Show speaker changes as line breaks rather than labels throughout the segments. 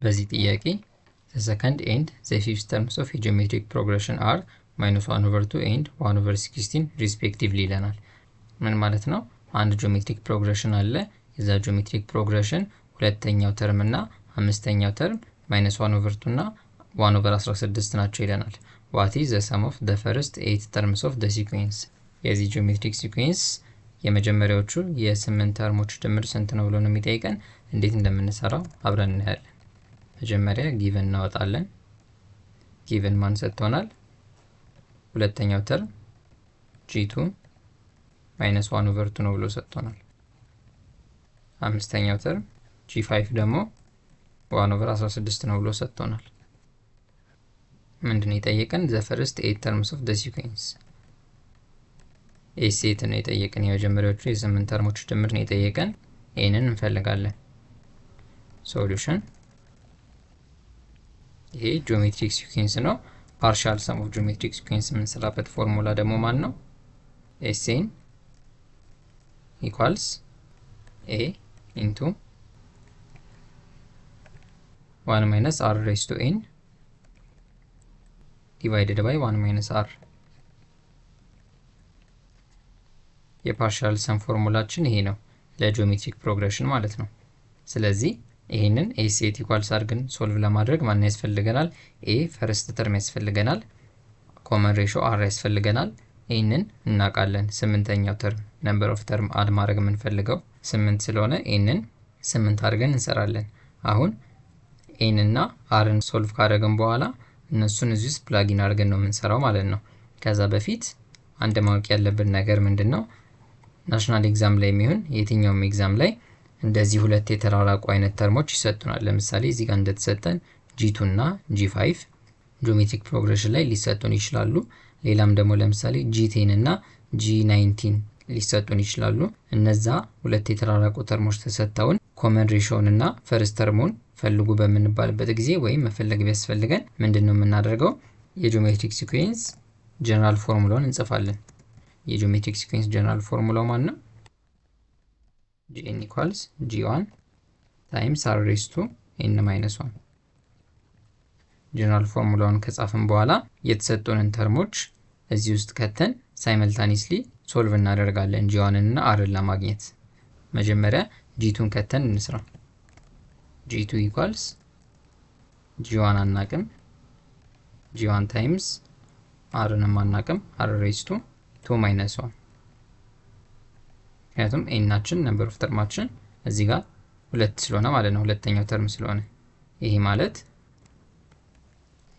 በዚህ ጥያቄ the second and the fifth terms of a geometric progression are minus 1 over 2 and 1 over 16 respectively ይለናል። ምን ማለት ነው? አንድ geometric progression አለ። የዛ geometric progression ሁለተኛው term እና አምስተኛው term minus 1 over 2 እና 1 over 16 ናቸው ይለናል። What is the sum of the first 8 terms of the sequence? የዚህ geometric sequence የመጀመሪያዎቹ የስምንት term ኦች ድምር ስንት ነው ብሎ ነው የሚጠይቀን። እንዴት እንደምንሰራው አብረን እናያለን። መጀመሪያ given እናወጣለን። Given ማን ሰጥቶናል? ሁለተኛው term G2 minus 1 over 2 ነው ብሎ ሰጥቶናል። አምስተኛው term G5 ደግሞ 1 over 16 ነው ብሎ ሰጥቶናል። ምንድነው የጠየቀን? The first 8 terms of the sequence S 8 ነው የጠየቀን። የመጀመሪያዎቹ የስምንት term ኦች ድምር ነው የጠየቀን። ይህንን እንፈልጋለን። Solution፣ ይሄ geometric sequence ነው። Partial sum of geometric sequence የምንሰራበት ፎርሙላ ደግሞ ማን ነው? Sn equals a into one minus r raised to n divided by one minus r። የ partial sum formula ኣችን ይሄ ነው ለ geometric progression ማለት ነው። ስለዚህ ይሄንን S 8 equals አድርገን solve ለማድረግ ማን ያስፈልገናል? A first term ያስፈልገናል፣ common ratio r ያስፈልገናል። ይህንን እናውቃለን። ስምንተኛው term number of term add ማድረግ የምንፈልገው ስምንት ስለሆነ n ን ስምንት አድርገን እንሰራለን። አሁን n እና r ን solve ካደረግን በኋላ እነሱን እዚህ ውስጥ plug in አድርገን ነው የምንሰራው ማለት ነው። ከዛ በፊት አንድ ማወቅ ያለብን ነገር ምንድን ነው? National exam ላይ የሚሆን የትኛውም exam ላይ እንደዚህ ሁለት የተራራቁ አይነት term ኦች ይሰጡናል። ለምሳሌ እዚህ ጋር እንደተሰጠን G2 እና G5 geometric progression ላይ ሊሰጡን ይችላሉ። ሌላም ደግሞ ለምሳሌ G10 እና G19 ሊሰጡን ይችላሉ። እነዛ ሁለት የተራራቁ term ኦች ተሰጥተውን common ratio ውን እና first term ኡን ፈልጉ በምንባልበት ጊዜ ወይም መፈለግ ቢያስፈልገን ምንድን ነው የምናደርገው? የ geometric sequence general formula ውን እንጽፋለን። የ geometric sequence general formula ው ማን ነው? Gn equals G1 times r raised to n minus 1። General formula ውን ከጻፍን በኋላ የተሰጡንን term ኦች እዚህ ውስጥ ከተን simultaneously solve እናደርጋለን G1 ን እና r ን ለማግኘት። መጀመሪያ G2 ን ከተን እንስራ። G2 equals G1 አናቅም፣ G1 times r ንም አናቅም፣ r raised to 2 minus 1። ምክንያቱም n ኣችን number of term ኣችን እዚህ ጋር ሁለት ስለሆነ ማለት ነው፣ ሁለተኛው term ስለሆነ። ይሄ ማለት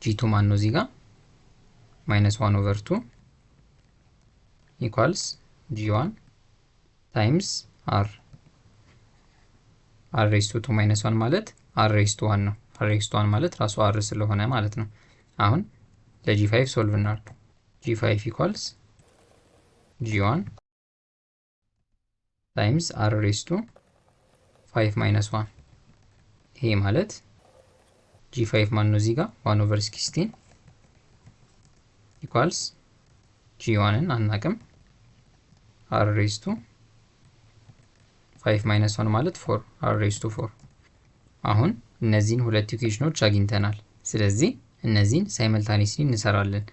G2 ማን ነው እዚህ ጋር minus 1 over 2 equals G1 times r፣ r raised to 2 minus 1 ማለት r raised to 1 ነው። r raised to 1 ማለት ራሱ r ስለሆነ ማለት ነው። አሁን ለ G5 solve እናድርግ። G5 equals G1 times r raised to 5 minus 1። ይሄ ማለት G5 ማን ነው እዚህ ጋር 1 over 16 equals G1 ን አናቅም፣ r raised to 5 minus 1 ማለት 4፣ r raised to 4። አሁን እነዚህን ሁለት equation ኦች አግኝተናል። ስለዚህ እነዚህን simultaneously እንሰራለን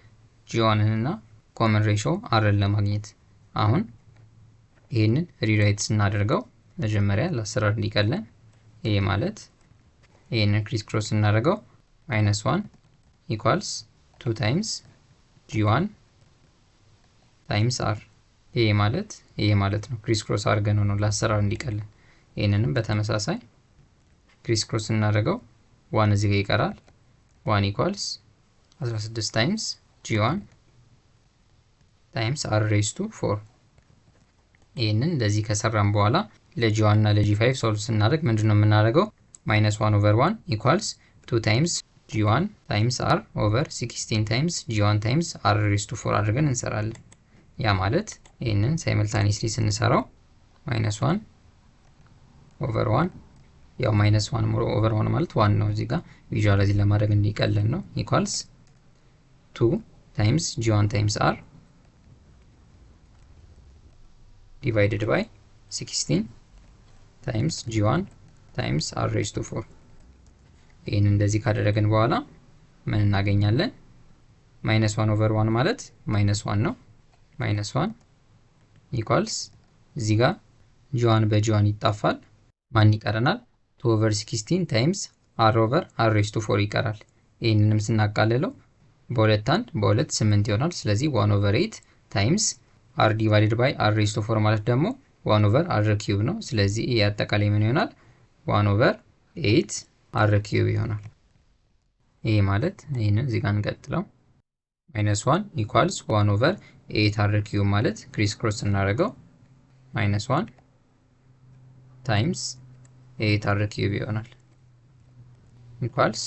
G1 ን እና common ratio r ን ለማግኘት። አሁን ይህንን rewrite ስናደርገው መጀመሪያ ለአሰራር እንዲቀለን ይሄ ማለት ይህንን crisscross ስናደርገው minus 1 equals 2 times G1 times r። ይሄ ማለት ነው። Crisscross አድርገን ነው ለአሰራር እንዲቀለን። ይህንንም በተመሳሳይ crisscross ስናደርገው one እዚህ ጋር ይቀራል። 1 equals 16 times G1 times r raised to 4። ይህንን እንደዚህ ከሰራን በኋላ ለ G1 እና ለ G5 solve ስናደርግ ምንድን ነው የምናደርገው? Minus 1 over 1 equals 2 times G1 times r over 16 times G1 times r raised to 4 አድርገን እንሰራለን። ያ ማለት ይህንን simultaneously ስንሰራው minus 1 over 1፣ ያው minus 1 over 1 ማለት 1 ነው። እዚህ ጋር visualize ለማድረግ እንዲቀለን ነው። Equals 2 times G1 times r divided by 16 times G1 times r raised to 4። ይሄን እንደዚህ ካደረግን በኋላ ምን እናገኛለን? Minus 1 over 1 ማለት minus 1 ነው። Minus 1 equals እዚህ ጋር G1 በ G1 ይጣፋል። ማን ይቀረናል? 2 over 16 times r over r raised to 4 ይቀራል። ይሄንንም ስናቃልለው በሁለት 1 በሁለት 8 ይሆናል። ስለዚህ 1 over 8 times r divided by r raised to 4 ማለት ደግሞ 1 over r cube ነው። ስለዚህ ይሄ አጠቃላይ ምን ይሆናል? 1 over 8 r cube ይሆናል። ይሄ ማለት ይሄንን እዚህ ጋር እንቀጥለው minus 1 equals 1 over 8 r cube ማለት criss cross እናደርገው minus 1 times 8 r cube ይሆናል equals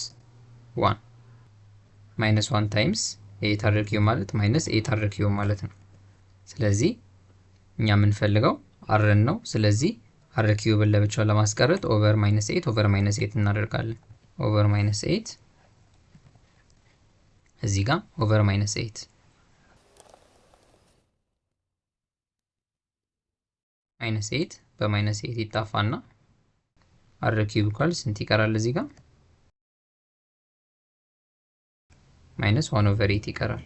1። Minus 1 times 8 r cube ማለት minus 8 r cube ማለት ነው። ስለዚህ እኛ የምንፈልገው r ን ነው። ስለዚህ r cube ን ለብቻው ለማስቀረት over minus 8 over minus 8 እናደርጋለን። Over minus 8 እዚህ ጋር over minus 8 minus 8 በ minus 8 ይጣፋና r cube equal ስንት ይቀራል? እዚህ ጋር minus 1 over 8 ይቀራል።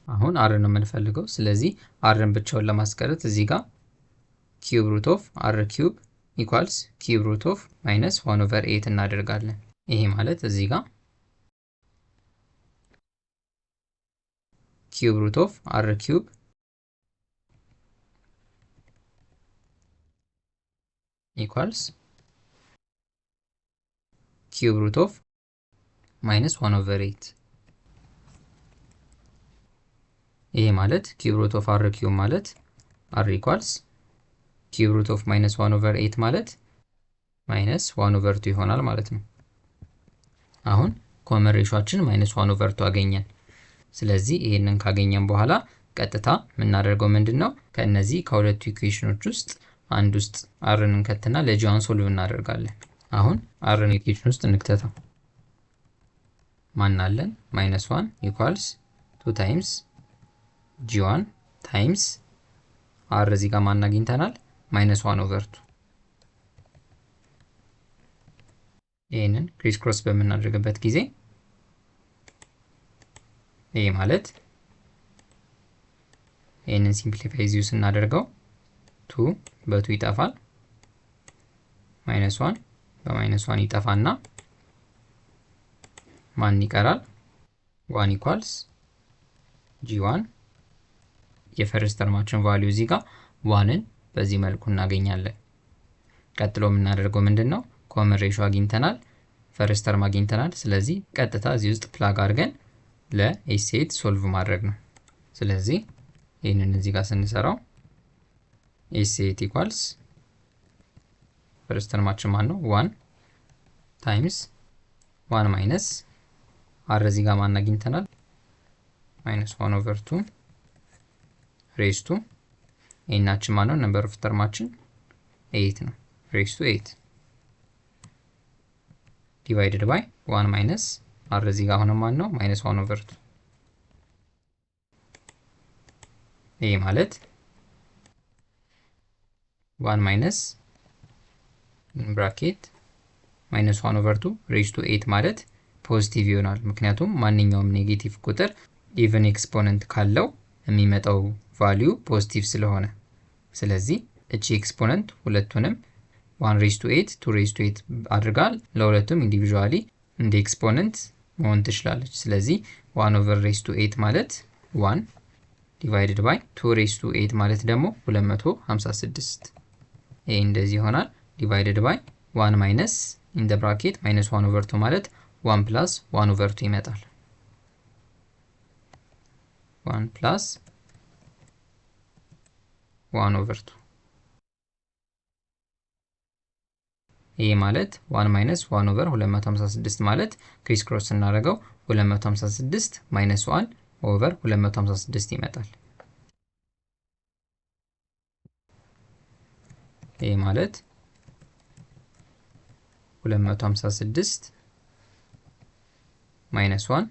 አሁን r ነው የምንፈልገው። ስለዚህ r ን ብቻውን ለማስቀረት እዚህ ጋር cube root of r cube equals cube root of minus 1 over 8 እናደርጋለን። ይሄ ማለት እዚህ ጋር cube root of r cube equals cube root of minus 1 over 8። ይሄ ማለት cube root of r cube ማለት r equals cube root of minus 1 over 8 ማለት minus 1 over 2 ይሆናል ማለት ነው። አሁን common ratio ኣችን minus 1 over 2 አገኘን። ስለዚህ ይሄንን ካገኘን በኋላ ቀጥታ የምናደርገው ምንድነው? ከነዚህ ከሁለቱ equation ኦች ውስጥ አንድ ውስጥ r ን እንከትና ለ G1 solve እናደርጋለን። አሁን r ን equation ውስጥ እንክተተው። ማን አለን? Minus 1 equals 2 times G1 times r እዚህ ጋር ማን አግኝተናል? Minus 1 over 2። ይሄንን criss cross በምናደርግበት ጊዜ ይሄ ማለት ይሄንን simplify እዚሁ ስናደርገው 2 በ2 ይጠፋል፣ minus 1 በ minus 1 ይጠፋና ማን ይቀራል? 1 equals G1 የ first term ኣችን value እዚህ ጋር 1ን በዚህ መልኩ እናገኛለን። ቀጥሎ የምናደርገው ምንድነው? Common ratio አግኝተናል፣ first term አግኝተናል። ስለዚህ ቀጥታ እዚህ ውስጥ plug አድርገን ለ S8 solve ማድረግ ነው። ስለዚህ ይሄንን እዚህ ጋር ስንሰራው S8 equals first term ኣችን ማን ነው? 1 times 1 minus r እዚህ ጋር ማን አግኝተናል? Minus 1 over 2 raised to n ኣችን ማን ነው? Number of term ኣችን 8 ነው። Raised to 8 divided by 1 minus r እዚህ ጋር አሁንም ማን ነው? Minus 1 over 2። ይሄ ማለት 1 minus bracket minus 1 over 2 raised to 8 ማለት positive ይሆናል። ምክንያቱም ማንኛውም negative ቁጥር even exponent ካለው የሚመጣው value positive ስለሆነ፣ ስለዚህ እቺ exponent ሁለቱንም 1 raised to 8 2 raised to 8 አድርጋ ለሁለቱም individually እንደ exponent መሆን ትችላለች። ስለዚህ 1 over raised to 8 ማለት 1 divided by 2 raised to 8 ማለት ደግሞ 256። ይሄ እንደዚህ ይሆናል። Divided by 1 minus in the bracket minus 1 over 2 ማለት 1 plus 1 over 2 ይመጣል። 1 plus 1 over 2 ይሄ ማለት 1 minus 1 over 256 ማለት criss cross ስናደርገው 256 minus 1 over 256 ይመጣል። ይሄ ማለት 256 minus 1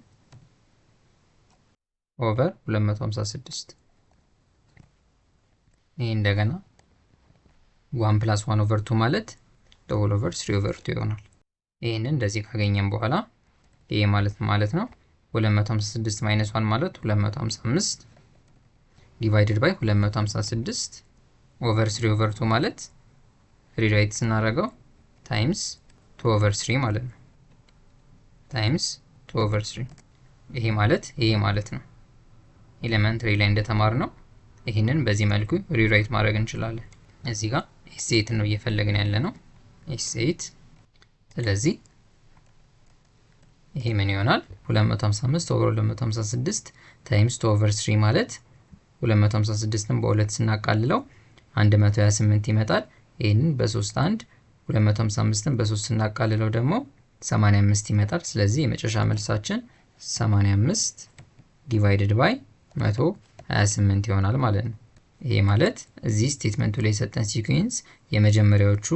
over 256። ይሄ እንደገና 1 plus 1 over 2 ማለት the whole over 3 over 2 ይሆናል። ይህንን እንደዚህ ካገኘን በኋላ ይሄ ማለት ነው 256 minus 1 ማለት 255 divided by 256 over 3 over 2 ማለት rewrite ስናደርገው times 2 over 3 ማለት ነው። Times 2 over 3 ይሄ ማለት ነው። Elementary ላይ እንደተማርነው ይህንን በዚህ መልኩ rewrite ማድረግ እንችላለን። እዚህ ጋር S 8 ነው እየፈለግን ያለነው፣ S 8። ስለዚህ ይሄ ምን ይሆናል? 255 over 256 times 2 over 3 ማለት 256ን በሁለት ስናቃልለው 128 ይመጣል። ይህንን በ3 1፣ 255ን በ3 ስናቃልለው ደግሞ 85 ይመጣል። ስለዚህ የመጨረሻ መልሳችን 85 divided by 128 ይሆናል ማለት ነው። ይሄ ማለት እዚህ statement ኡ ላይ የሰጠን sequence የመጀመሪያዎቹ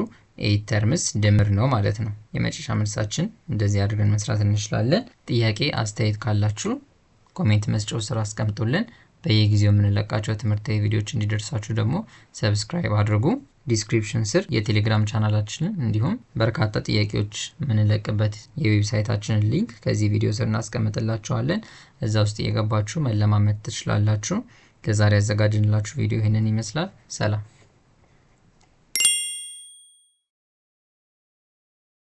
8 terms ድምር ነው ማለት ነው። የመጨረሻ መልሳችን እንደዚህ አድርገን መስራት እንችላለን። ጥያቄ አስተያየት ካላችሁ comment መስጫው ስር አስቀምጡልን። በየጊዜው የምንለቃቸው ትምህርታዊ ቪዲዮዎች እንዲደርሳችሁ ደግሞ subscribe አድርጉ። Description ስር የቴሌግራም ቻናላችንን እንዲሁም በርካታ ጥያቄዎች የምንለቅበት የ website ኣችንን link ከዚህ ቪዲዮ ስር እናስቀምጥላችኋለን። እዛ ውስጥ እየገባችሁ መለማመድ ትችላላችሁ። ለዛሬ ያዘጋጀንላችሁ ቪዲዮ ይህንን ይመስላል። ሰላም።